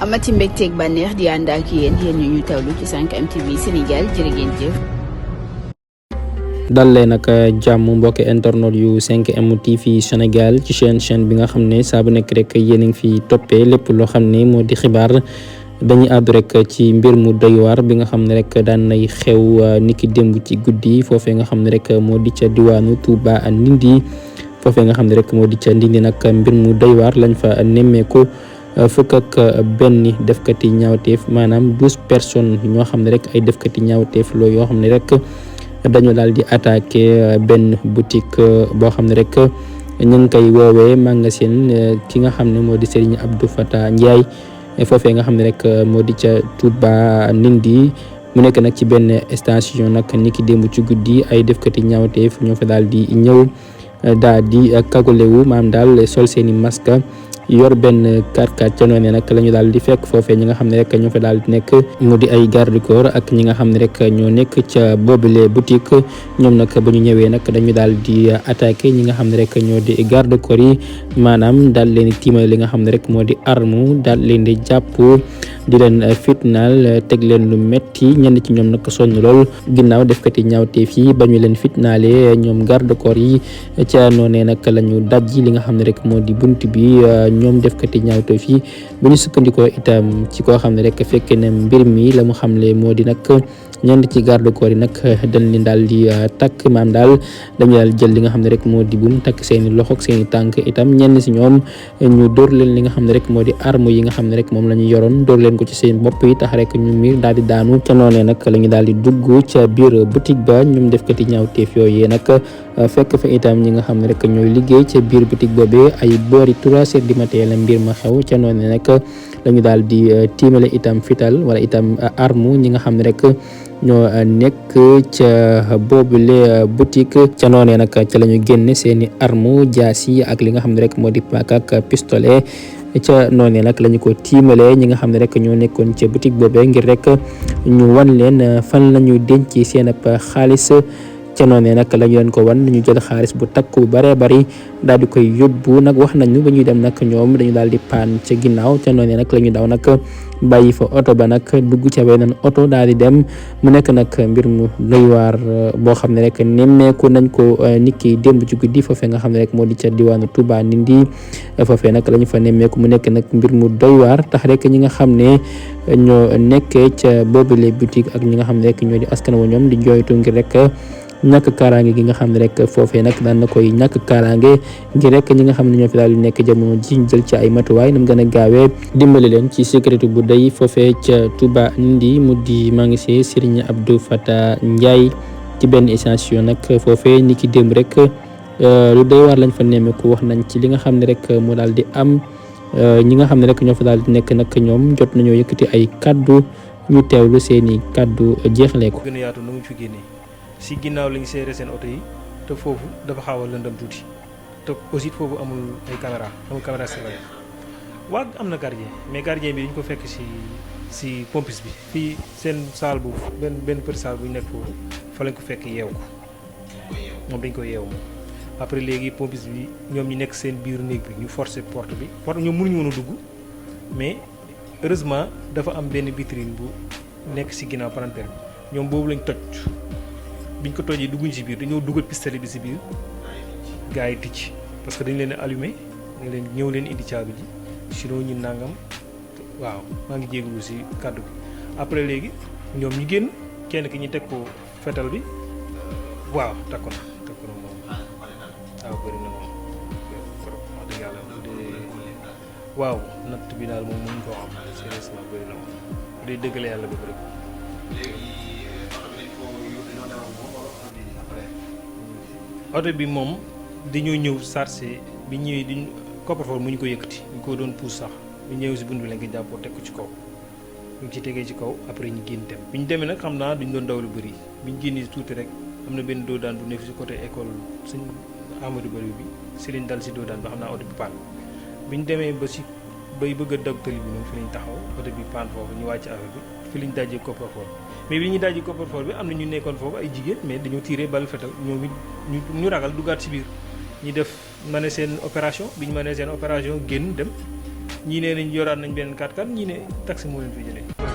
amati mbégteeg bànneex di ànd ak yéen ñu tawlu ci 5M TV Sénégal jërë ngeen jëf. dal leen nag jàmm mbokki internet yu 5M TV Sénégal ci chaîne bi nga xam ne saa bu nekk rek yéen a ngi fi toppee lépp loo xam ne moo di xibaar dañuy àddu rek ci mbir mu doy waar bi nga xam ne rek daan nay xew niki démb ci guddi foofee nga xam ne rek moo di ca diwaanu Touba Ndindi foofee nga xam ne rek moo di ca Ndindi nag mbir mu doy waar lañ fa nemmeeku. fukk ak benn defkati ñaawteef maanaam 12 personnes ñoo xam ne rek ay defkati ñaawteef loo yoo xam ne rek dañu daal di attaqué benn boutique boo xam ne rek ñu ngi koy woowee magasin ki nga xam ne moo di Serigne Abdou Fatah Ndiaye foofee nga xam ne rek moo di ca Touba Ndindi mu nekk nag ci benn station nag niki démb ci guddi ay defkati ñaawteef ñoo fa daal di ñëw daal di kagulewu maanaam daal sol seeni masque yor benn 4x4 ca noonu nag la ñu daal di fekk foofee ñi nga xam ne rek ñoo fa daal di nekk mu di ay garde corps ak ñi nga xam ne rek ñoo nekk ca boobule boutique ñoom nag ba ñu ñëwee nag dañu daal di attaqué ñi nga xam ne rek ñoo di garde corps yi maanaam daal leen di tiimale li nga xam ne rek moo di arme daal leen di jàpp di leen fitnaal teg leen lu metti ñenn ci ñoom nag sonn lool ginnaaw defkati ñaawteef yi ba ñu leen fitnaale ñoom garde corps yi ca noonee nag la ñu dajji li nga xam ne rek moo di bunt bi ñoom defkati ñaawteef yi bu ñu sukkandikoo itam ci koo xam ne rek fekkee ne mbir mi la mu xamle moo di nag ñenn ci garde corps yi nag dañ leen daal di takk maam daal dañu daal jël li nga xam ne rek moo di bum takk seeni loxo ak seeni tànk itam ñenn si ñoom ñu dóor leen li nga xam ne rek moo di arme yi nga xam ne rek moom la ñu yoroon dóor leen ko ci seen bopp yi tax rek ñu miir daal di daanu ca noonee nag la ñu daal di dugg ca biir boutique ba ñoom defkati ñaawteef yooyu nag fekk fa itam ñi nga xam ne rek ñooy liggéey ca biir boutique boobee ay boori 3 heures du matin la mbir ma xew ca noonee nag la ñu daal di tiimale itam fital wala itam arme ñi nga xam ne rek ñoo nekk ca boobule boutique ca noonee nag ca la ñu génne seeni arme jaasi ak li nga xam ne rek moo di paaka ak pistolet ca noonee nag la ñu ko tiimale ñi nga xam ne rek ñoo nekkoon ca boutique boobee ngir rek ñu wan leen fan la ñu denc seen ab xaalis ca noonee nag la ñu leen ko wan ñu jël xaalis bu takk bu bëree bëri daal di koy yóbbu nag wax nañu ba ñuy dem nag ñoom dañu daal di paan ca ginnaaw ca noonee nag la ñu daw nag bàyyi fa oto ba nag dugg ca beneen oto daal di dem mu nekk nag mbir mu doy waar boo xam ne rek nemmeeku nañ ko niki démb ci guddi foofee nga xam ne rek moo di ca diwaanu Touba Ndindi foofee nag la ñu fa nemmeeku mu nekk nag mbir mu doy waar tax rek ñi nga xam ne ñoo nekkee ca boobule boutique ak ñi nga xam ne rek ñoo di askan wa ñoom di jooytu ngir rek ñàkk kaaraange gi nga xam ne rek foofee nag daan na koy ñàkk kaaraange ngir rek ñi nga xam ne ñoo fi daal di nekk jamono ji jël ci ay matuwaay nam gën a gaawee dimbali leen ci sécurité bu day foofee ca Touba Ndindi mu di magasin Serigne Abdou Fatah Ndiaye ci benn station nag foofee ni ki démb rek lu doy waar lañ fa nemmeeku wax nañ ci li nga xam ne rek moo daal di am ñi nga xam ne rek ñoo fa daal di nekk nag ñoom jot nañoo yëkkati ay kaddu ñu teewlu seeni kaddu jeexalee ko. gën a yaatu na mu fi génnee si ginnaaw lañu seere seen oto yi te foofu dafa xaw a lëndëm tuuti te aussi foofu amul ay caméra amul caméra surveillance waa am na gardien mais gardien bi dañu ko fekk si pompis bi fii seen salle bu benn petit salle bu ñu nekk foofu fa lañ ko fekk yeew ko moom dañ ko yeew moom après léegi pompis bi ñoom ñu nekk seen biir néeg bi ñu forcer porte bi ñoom mënuñu woon a dugg mais heureusement dafa am benn vitrine bu nekk si ginnaaw palanteer bi ñoom boobu lañ toj biñ ko tojee dugguñ ci biir dañoo dugal pistolet bi ci biir gars yi ticc parce que dañ leen allumé ne leen ñëw leen indi caabi ji sinon ñu nangam waaw maa ngi jégalu ci kàddu bi après léegi ñoom ñu génn kenn ki ñu teg ko fetal bi waaw takku na moom waaw bëri na moom wax dëgg yàlla waaw natt bi daal moom mënuñ koo xam sérieusement bëri na moom bu dee dëggale yàlla ba bëri oto bi moom dañoo ñëw chargé bi ñëwee di coffre-fort mu ñu ko yëkkati ñu ko doon pousse sax bi ñëwee si bunt bi lañ ko jàppoo teg ko ci kaw ñu ci tegee ci kaw après ñu génn dem bi ñu demee nag xam naa duñ doon daw lu bëri bi ñu génnee tuuti rek am na benn doodaan bu nekk si côté école sëñ Amadou Bari bi si lañ dal si doodaan ba xam naa oto bi paan bi ñu demee ba si bay bëgg a daw tëli bi moom fi lañ taxaw oto bi paan foofu ñu wàcc affaire bi fi lañ dajee coffre-fort mais bi ñu dajee coffre-fort bi am na ñu nekkoon foofu ay jigéen mais dañoo tiré bal fetal ñoom it ñu ragal duggaat si biir ñu def mané seen opération bi ñu mané seen opération génn dem ñii nee nañ yoraat nañ beneen 4x4 ñii ne taxi moo leen fi jëlee.